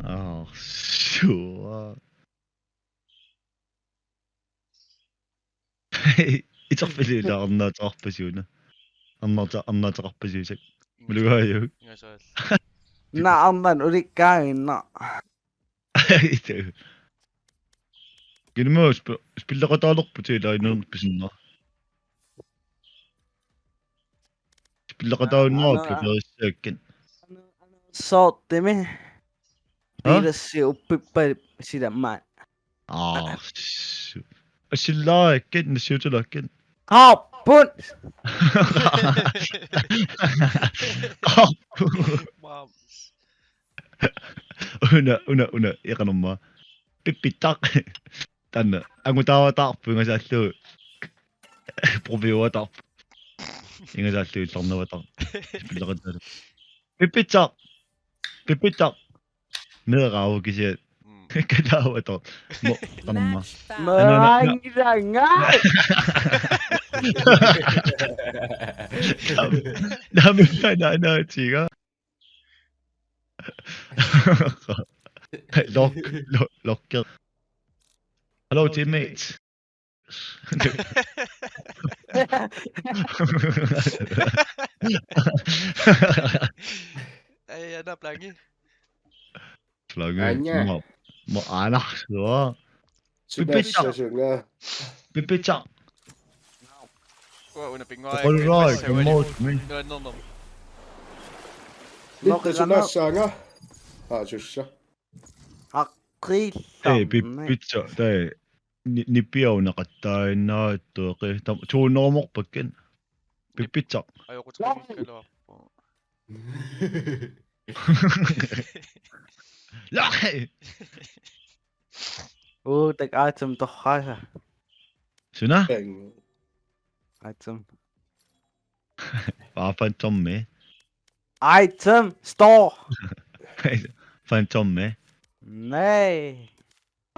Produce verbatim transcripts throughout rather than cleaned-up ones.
Aa, sua. Iterfiliullunga arnaataqarpasiuna. Arnaata-, arnaataqarpasiusak. Malugaaju. Ingasaal. Na arnat ulikkaaginna. Itu. Kinimo sp-, spilleqataalerput ilaa inuunerpit sinna. Spilleqataannaarput. Ana-, ana-, perissaakkan. Soortimi. Ha? Piilassi uppippa silamma. Aa, s-, assillaakkan, nassiutulaakkan. Qaarput. Qaarput. Maams. Una, una, una, iqanerma. Pippitaq. Taanna, angutaavataarput ingasaallu. Profiuataarput. Ingasaallu illarnavataq. Spilleqataarlu. Pippitaq. Pippitaq. Meeraavu kisiat. Mm. Kalaavato. Mo, qanamma. Match found. Ana, ana, ana. Maangilanga. Naamik, naamik, naamik, tiga. Lock, lock, locker. Hello, teammate. Ai, ana plangi. Plangi. Anja. Mo, mo, ana, so. Pipitsa. Pipitsa. Ua, una pinngua. All right, remote me. No, no, no. Noqi, qanoq? Sunassaanga. Aa, sussa. Aqqillarmi. Ei, pi-, pizza, tai, ni-, nipiaunaqattaannaattoqi, tam-, tuunnerumorpakkan. Pi-, pizza. Ajoquteqanngikkaluarpoq. Lai! Uu, tak item torraasa. Suna? Bang. Item. Aa, Phantom me. Item store. Phantom me. Nej.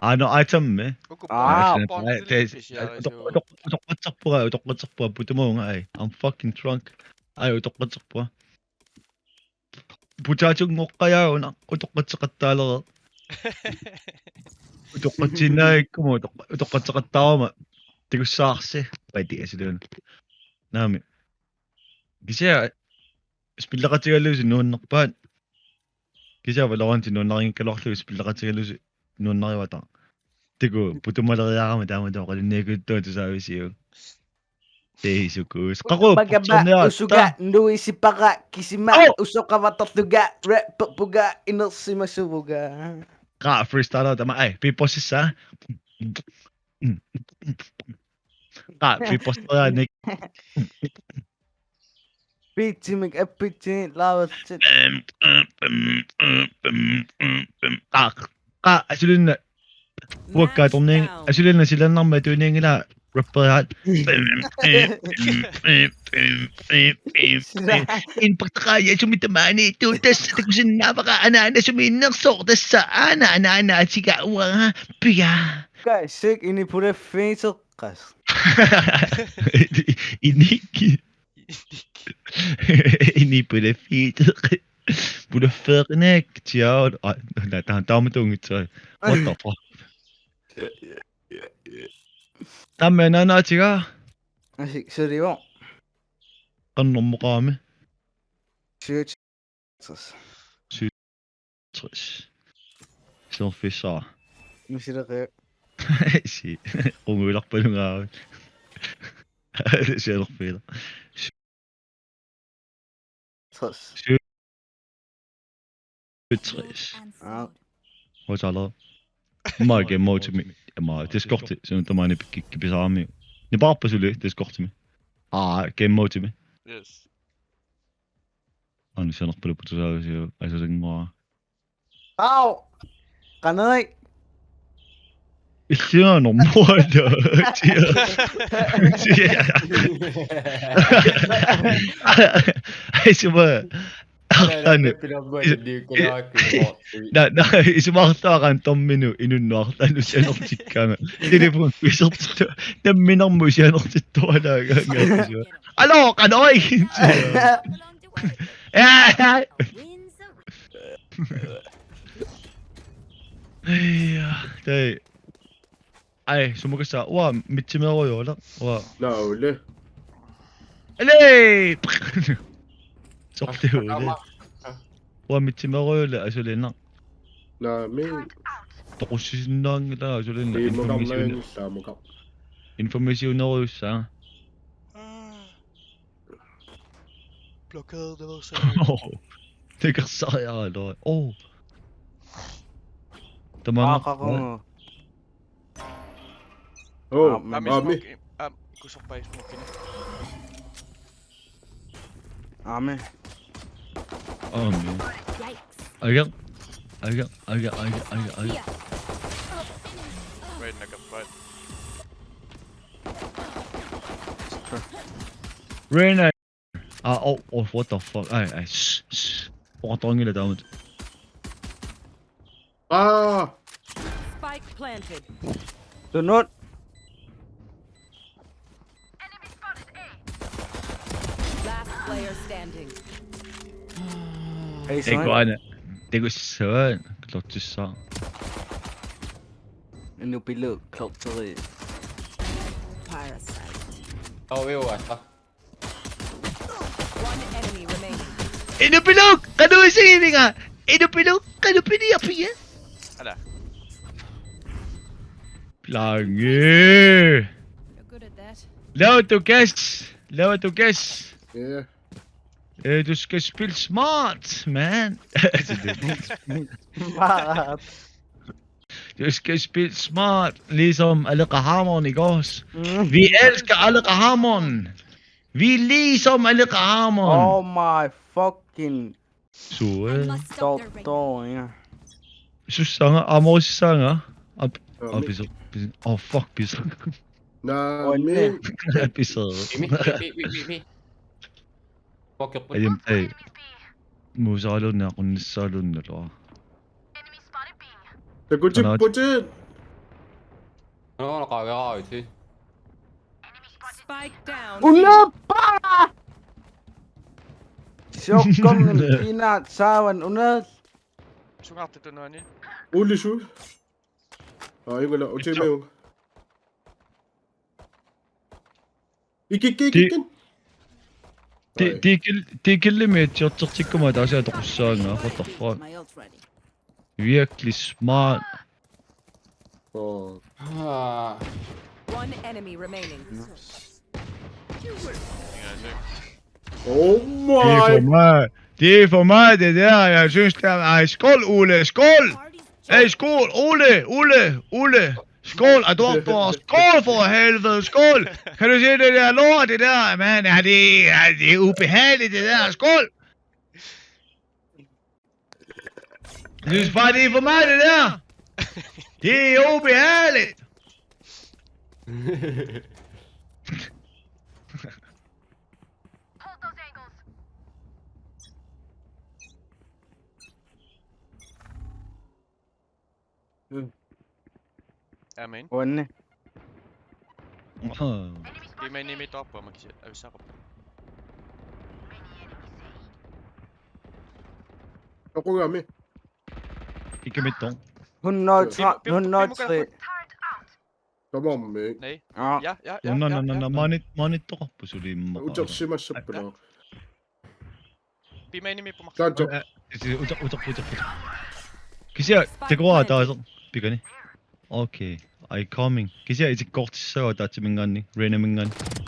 Aa, no, item me. Uku aa, pon-, pon-, te-, pisiarisu. Utoq-, utoq-, utoqqatserpunga, utoqqatserpunga, putumuunga, ai. I'm fucking drunk. Ai, utoqqatserpunga. Putaatungoqqajaaruna, utoqqatseqattaalereerpoq. Utoqqatsinnaagikkumut, utoq-, utoqqatseqattaaruma. Takussavarsi. Pati asiluun. Naami. Kisianni spilleqatigalusi nuannerpaat. Kisianni Valorant nuannarinngikkalaarlugu spilleqatigalusi nuannarivaat. Takuuk, putumaleriarama taamatut oqalunniakuttuaq tusaavisiuk. Teisukuus. Qaqu, Bagaba, putsarniaratta. Usuga, nuisipara, kisima, au! Usoqavatarluga, rap, puga, inersimasuvuga. Qa, freestyle tama, ai, beatboxissa. Qa, beatboxerianik. Beatsimik appitsinit laavallit. Qa, qa, asulinna. Uakka atorniin, asulinna silaannarmi atuinianngilaa rapperiaat. Inpaktaqa ja sumi tamaani tu tassa takusinnaavara anaana sumi innersoq tassa aana anaana atiga uanga piga. Kassik ini pulaffiiseqqas. Inik. Ini pulaffiiseq. Pulaffeeqineq tiaal. Aa, na, ta-, taamatut unngitsoq. What the fuck? Taama naanaatiga. Asi, suli vo. Qannermoqaami. Syvogtres. Syvogtres. Siorfissara. Misileqiuk. Si. Qunguilarpalungaavit. Siorfila. Tres. Tres. Aa. Hoitala. Maake mootimi. Maa Discordi. Sinun tamaani pikki-, kipisarami. Nipaarpa suli Discordimi. Aa, game mootimi. Yes. Anu sianerpaluppoq tusaavisiuk asasanngua. Au! Qanoq? Illianermuala. Tia. Tia. Isuma. Arlaanni. Na, na, isumaarluaraan tomminu inunnuartaanu sianertikkaanga. Telefon pisertittu. Namminermut sianertittualaagaanga. Aloo, qanoq? Aa! Wins a round. Ai, tai. Ai, sumakassa, uanga mitsimeerujuuvoq, uanga. Naule. Alei! Sorliuvoq. Uanga mitsimeerujuuvoq, asuliinnaq. Naamik. Toqussisinnaanngilanga asuliinnaq. Iimmukarnaanngilanga, iimmukarnaanngilanga. Informationerujussaanga. Blokade, det ved jeg. Takersariaraluarpara. Oh. Tamaanga. Aa, qaqugu. Oh, aami. Aami. Smoke, aam, kusorpai smoke. Aami. Aami. Yikes. Aga. Aga, aga, aga, aga, aga. Here. Wait, I got fight. Reyna. Ah, oh, oh, what the fuck? Ai, ai, shh, shh. Oqartorinngilaq taamatut. Ah! Spike planted. Do not. Last player standing. Hey, Ei, son. Koane. Takussavaat. Klotsissaa. Inupilu klotseri. Parasite. Oh, vi var. One enemy remaining. Inupilu! Qanoq isigivinga? Inupilu! Qanoq piniarpiga? Ala. Lange. You're good at that. Low to guess. Low to guess. Ja. Øh, du skal spille smart, man. Altså, det Smart. Du skal spille smart, ligesom Aleqa Hammond, ikke også? Mm. Vi elsker Aleqa Hammond. Vi er ligesom Aleqa Hammond. Oh my fucking. Så, øh, I must stop the rain. Dog, dog, ja. Sussaanga, amorissaanga. Op, ja, op, mi- pisa, pisa. Oh, fuck, pisa. Nå, oh, men- ne. Pisa. Mi, mi, mi, mi, mi. Fuck, jeg- Ajam, ei. Muusaaluunniit, aqunnissaaluunniit, lo. Takutipputit! Nå, nå, qaageraarusi. Spike down. Unappa! Sjokkongen kinaat saavan unaat. Sungaartut tunuani. Ulisu. Aa, ingula, utimaju. Ikikki, ti-, ikikki. Ti-, ai. Tikil-, tikillimi tiortertikkuma taasiatoqussaanga, what the fuck? Virkelig smart. Oh. Ah. One enemy remaining. Oh my. Det er for meget. Det er for meget, det der. Jeg synes, der er, ej, skål, Ole, skål. Ej, skål, Ole, Ole, Ole. Skål, Adorto. Skål for helvede, skål. Kan du se det der lort, det der, mand? Ja, det er, det er ubehageligt, det der. Skål. Jeg synes bare, det er for meget, det der. Det er ubehageligt. Amen. Onne. Aha. Pimainimi toorput makisi avissaaqarpoq. Toqugami. Ikimiittoq. Hundrede og tre, hundrede og tre. Tamarmik. Nej. Aa. Ja, ja, ja, una, ja, na, na, ja. Na, maanit-, maanittoqarpoq suli immaqa. Utersimassapput. Pimainimi pumak. Taanna. Aa, isi, uter-, uter-, uter-, uter-. Kisianni, spike takuara planted. Taaseq, pikani. Okay, I coming. Kisianni isikkoortissagaat ataatsiminngaanniit, Reynaminngaanniit.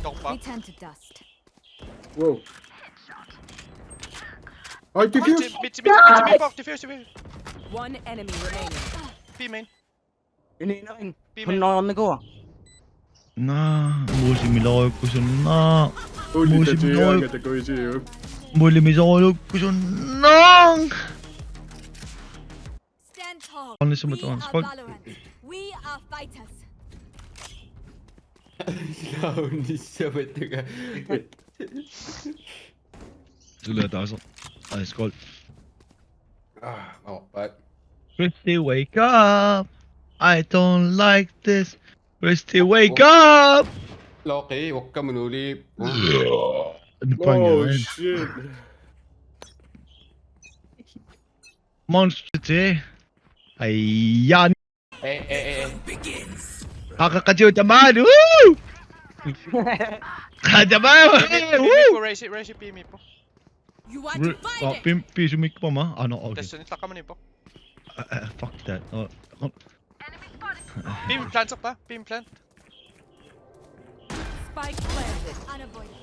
Torpa. We turn to dust. Wow. Ai, diffuse. Midt, midt, midt, midt, midt, diffuse, diffuse. One enemy remaining. Pimain. Ini, ini, ini. Pimain. Hunnoornikuuvoq. Naa, muusimilorukkusunnaaq. Uli muusimiloruk-, tatiaanga takuisiuk. Muulimisorukkusunnaaq. Stand tall. Onne sumut. We are Valorant. We are fighters. Launissavatuga. Suli ataaseq. Ai, skål. Ah, oh, but Christy, wake up. I don't like this. Christy, wake up. Loki, wakka munuli. Oh, shit. Monster T. Aijaa. Eh, eh, eh, eh. Qaqaqqatigut tamaat. Woo! Qa tamaat. Pimi, pimi Woo! po, raise it, raise it, pimi po. You want to Re- fight Oh, it? pim, pimi sumik pa ma? Ah, no, okay. Tassani taqqamani po. Uh, uh, fuck that. Oh, oh. Pimi plant pa, pimi plant. Spike planted. Unavoidable.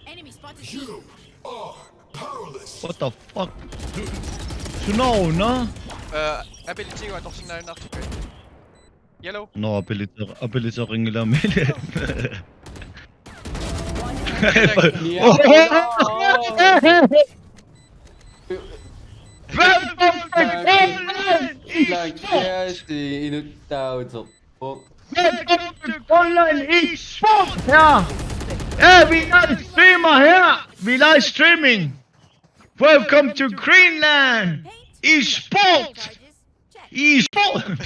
Enemy spotted. What the fuck? Suna una? Uh, ability-uatorsinnaajunnaartikkakku. Yellow. No, ability, ability ringilaami. Yeah. Welcome to Greenland! Like, yes, the inutauto. Oh, Welcome to Greenland Esports here! Hey, we live streamer here! We live streaming! Welcome to Greenland Esports! Esports!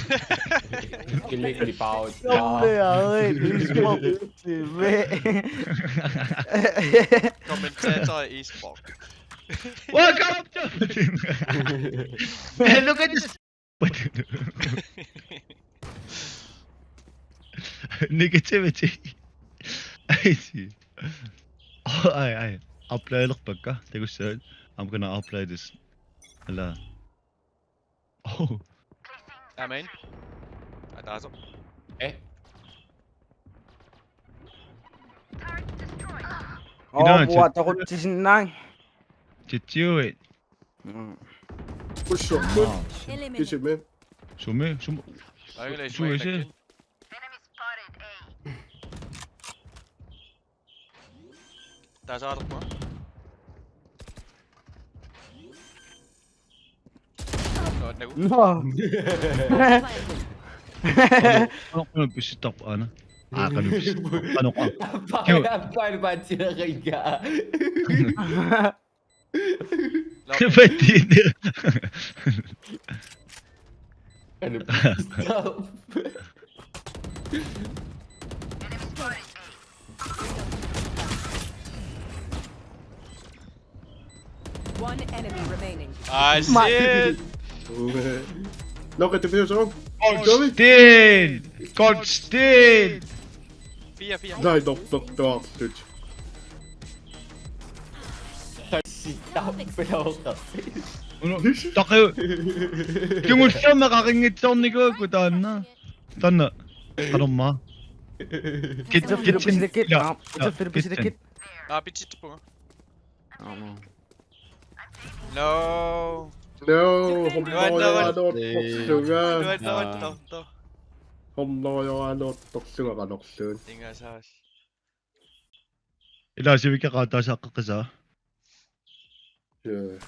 kill me, clip out. Don't be a late Esports, mate. Commentator Esports. Welcome to... Hey, look at this. Negativity. Ai, si. Oh, ai, ai. Applylerpakka. Takussat. I'm gonna apply this. Ala. Oh. Amen. Ataaseq. Eh, Oh, Ina, mua chat- takutsisinnaang. Chichiuit. Mm. Push up, Wow. push. Kiss it, man. Sumi, sumi. Aigule Sumi, ismail sumi. Nakin. Taasaalerpaa. Nå, nagu. No. Qanoq, qanoq pissittarpa aana. Aa, qanoq pissittarpa. Qanoq, qanoq. Pakai, pakai, pakai. Kipatin. Stop. One enemy remaining. I see it. Look at the views, oh. Goldstein! Goldstein! Fire, fire. Nej, dog, dog, dog, dude. Stop, stop. Uno, taqi. Kingullermi qaqinngitsoornikuuakku taanna. Taanna. Qanormaa. Kit, It's a kitchen. Philippines kid. Ja, No, it's ja, a Philippines kitchen. Kid. Ah, pitchit po. Oh, no. No. No, Duan, duan. homnojoraluuttorlunga. Duan, duan, duan, duan. Homnojoraluuttorlunga qanorluun. Ingasaas. Ila sivikka qaataasaaqqaqisaa. Yeah.